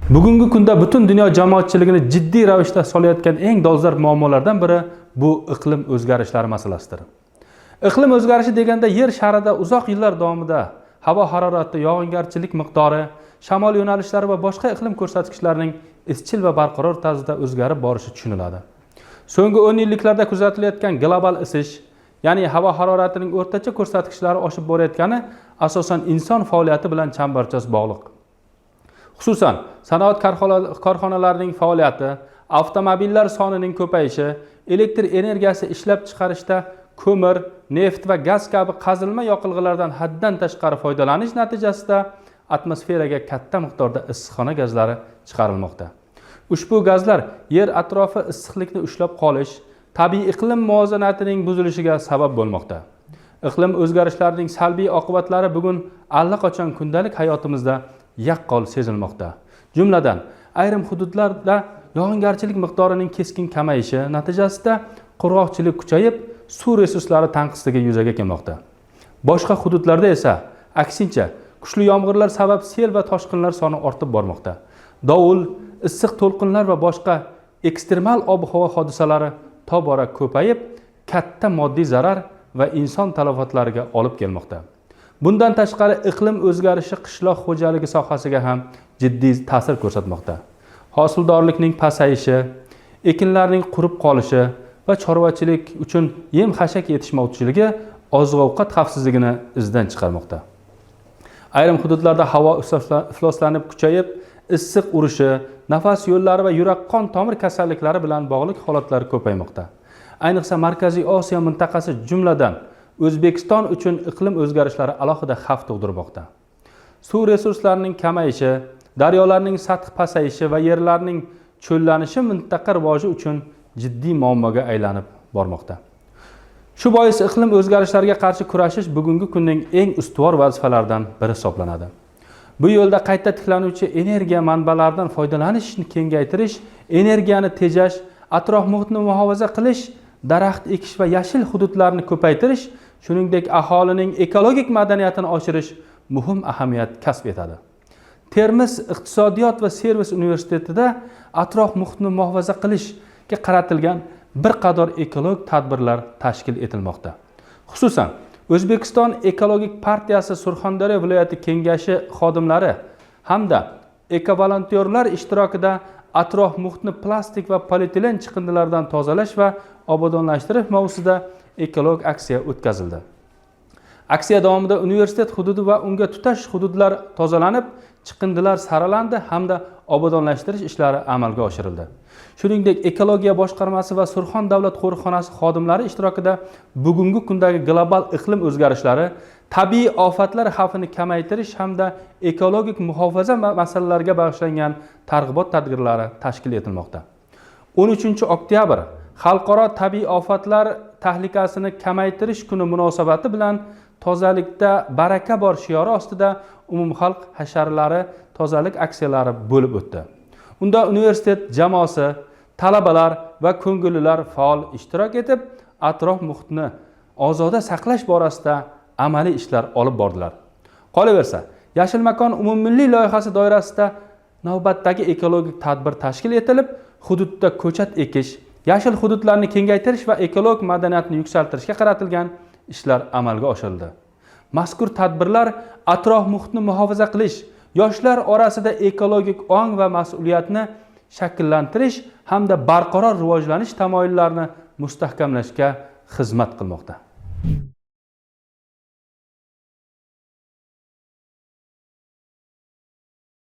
Bugungi kunda butun dunyo jamoatchiligini jiddiy ravishda solayotgan eng dolzarb muammolardan biri bu iqlim o'zgarishlari masalasidir. Iqlim o'zgarishi deganda yer sharida uzoq yillar davomida havo harorati, yog'ingarchilik miqdori, shamol yo'nalishlari va boshqa iqlim ko'rsatkichlarining izchil va barqaror tarzda o'zgarib borishi tushuniladi. So'nggi 10 yilliklarda kuzatilayotgan global isish, ya'ni havo haroratining o'rtacha ko'rsatkichlari oshib borayotgani asosan inson faoliyati bilan chambarchas bog'liq. Xususan, sanoat korxonalarining faoliyati, avtomobillar sonining ko'payishi, elektr energiyasi ishlab chiqarishda ko'mir, neft va gaz kabi qazilma yoqilg'ilardan haddan tashqari foydalanish natijasida atmosferaga katta miqdorda issiqxona gazlari chiqarilmoqda. Ushbu gazlar yer atrofi issiqlikni ushlab qolish, tabiiy iqlim muvozanatining buzilishiga sabab bo'lmoqda. Iqlim o'zgarishlarining salbiy oqibatlari bugun allaqachon kundalik hayotimizda yaqqol sezilmoqda. Jumladan, ayrim hududlarda yog'ingarchilik miqdorining keskin kamayishi natijasida qurg'oqchilik kuchayib, suv resurslari tanqisligi yuzaga kelmoqda. Boshqa hududlarda esa aksincha, kuchli yomg'irlar sabab sel va toshqinlar soni ortib bormoqda. Dovul, issiq to'lqinlar va boshqa ekstremal ob-havo hodisalari tobora ko'payib, katta moddiy zarar va inson talofatlariga olib kelmoqda. Bundan tashqari, iqlim o'zgarishi qishloq xo'jaligi sohasiga ham jiddiy ta'sir ko'rsatmoqda. Hosildorlikning pasayishi, ekinlarning qurib qolishi va chorvachilik uchun yem xashak yetishmovchiligi oziq-ovqat xavfsizligini izdan chiqarmoqda. Ayrim hududlarda havo ifloslanib kuchayib, issiq urishi, nafas yo'llari va yurak qon tomir kasalliklari bilan bog'liq holatlar ko'paymoqda. Ayniqsa, Markaziy Osiyo mintaqasi, jumladan O'zbekiston uchun iqlim o'zgarishlari alohida xavf tug'dirmoqda. Suv resurslarining kamayishi, daryolarning sathi pasayishi va yerlarning cho'llanishi mintaqa rivoji uchun jiddiy muammoga aylanib bormoqda. Shu bois iqlim o'zgarishlariga qarshi kurashish bugungi kunning eng ustuvor vazifalaridan biri hisoblanadi. Bu yo'lda qayta tiklanuvchi energiya manbalaridan foydalanishni kengaytirish, energiyani tejash, atrof muhitni muhofaza qilish, daraxt ekish va yashil hududlarni ko'paytirish, shuningdek aholining ekologik madaniyatini oshirish muhim ahamiyat kasb etadi. Termiz iqtisodiyot va servis universitetida atrof muhitni muhofaza qilishga qaratilgan bir qator ekologik tadbirlar tashkil etilmoqda. Xususan, O'zbekiston ekologik partiyasi Surxondaryo viloyati kengashi xodimlari hamda ekovolontyorlar ishtirokida atrof muhitni plastik va polietilen chiqindilaridan tozalash va obodonlashtirish mavzusida ekologik aksiya o'tkazildi. Aksiya davomida universitet hududi va unga tutash hududlar tozalanib, chiqindilar saralandi hamda obodonlashtirish ishlari amalga oshirildi. Shuningdek, ekologiya boshqarmasi va Surxon davlat qo'riqxonasi xodimlari ishtirokida bugungi kundagi global iqlim o'zgarishlari, tabiiy ofatlar xavfini kamaytirish hamda ekologik muhofaza masalalariga bag'ishlangan targ'ibot tadbirlari tashkil etilmoqda. 13 oktyabr Xalqaro tabiiy ofatlar tahlikasini kamaytirish kuni munosabati bilan "Tozalikda baraka bor" shiori ostida umumxalq hasharlari, tozalik aksiyalari bo'lib o'tdi. Unda universitet jamoasi, talabalar va ko'ngillilar faol ishtirok etib, atrof muhitni ozoda saqlash borasida amaliy ishlar olib bordilar. Qolaversa, "Yashil makon" umummilliy loyihasi doirasida navbatdagi ekologik tadbir tashkil etilib, hududda ko'chat ekish, yashil hududlarni kengaytirish va ekologik madaniyatni yuksaltirishga qaratilgan ishlar amalga oshirildi. Mazkur tadbirlar atrof muhitni muhofaza qilish, yoshlar orasida ekologik ong va mas'uliyatni shakllantirish hamda barqaror rivojlanish tamoyillarini mustahkamlashga xizmat qilmoqda.